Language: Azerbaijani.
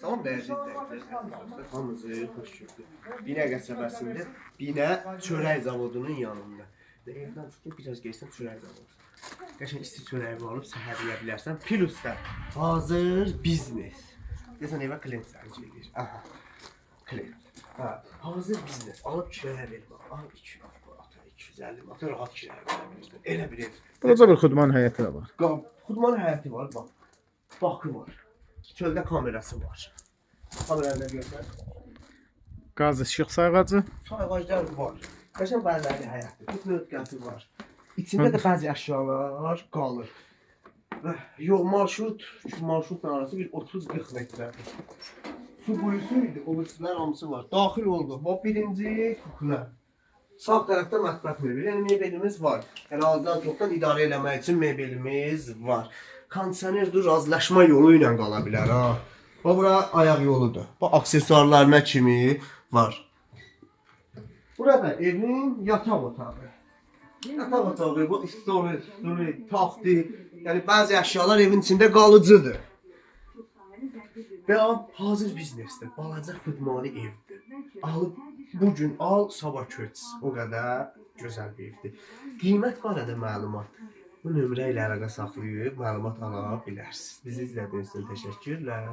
Salam dəyərli izləyicilər. Hamınızı xoş gördük. Binə qəsəbəsində Binə çörək zavodunun yanında. Və evdən çıxdım, biraz gəlsən çörək zavodu. Qəşəng isti çörəyi alıb səhər yeyə bilərsən. Plus da hazır biznes. Desən evə klient zəng eləyir. Aha. Klient. Hə, hazır biznes. Alıb kiraya vermə. Al 200 manata, 250 manata rahat kiraya verə bilirsən. Elə bir ev. Balaca bir xudman həyəti də var. Xudmanın həyəti var, bax. Bakı var. Çöldə kamerası var. Kameranı da göstər. Qaz işıq sayğacı. Sayğaclar var. Qəşəng bəzəkli həyətdir. Kuxnya var. İçində də bəzi əşyalar qalır. Və yol marşrut, şu marşrutla arası bir 30-40 metrədir. Su quyusu idi, o birisilər hamısı var. Daxil olduq. Bu birinci kuxnya. Sağ tərəfdə mətbəx mebeli, yəni mebelimiz var. Yəni azdan çoxdan idarə eləmək üçün mebelimiz var. Kondisioner dur, razılaşma yolu ilə qala bilər ha. Bax bura ayaq yoludur. Bu aksesuarlarına kimi var. Burada evin yataq otağı. Yataq otağı, bu stolu, stolu, taxtı, yəni bəzi əşyalar evin içində qalıcıdır. Və hazır biznesdir. Balaca xudmani evdir. Alıb bu gün al, sabah köç. O qədər gözəl bir evdir. Qiymət barədə məlumat. Bu nömrə ilə əlaqə saxlayıb məlumat ala bilərsiniz. Bizi izlədiyiniz üçün təşəkkürlər.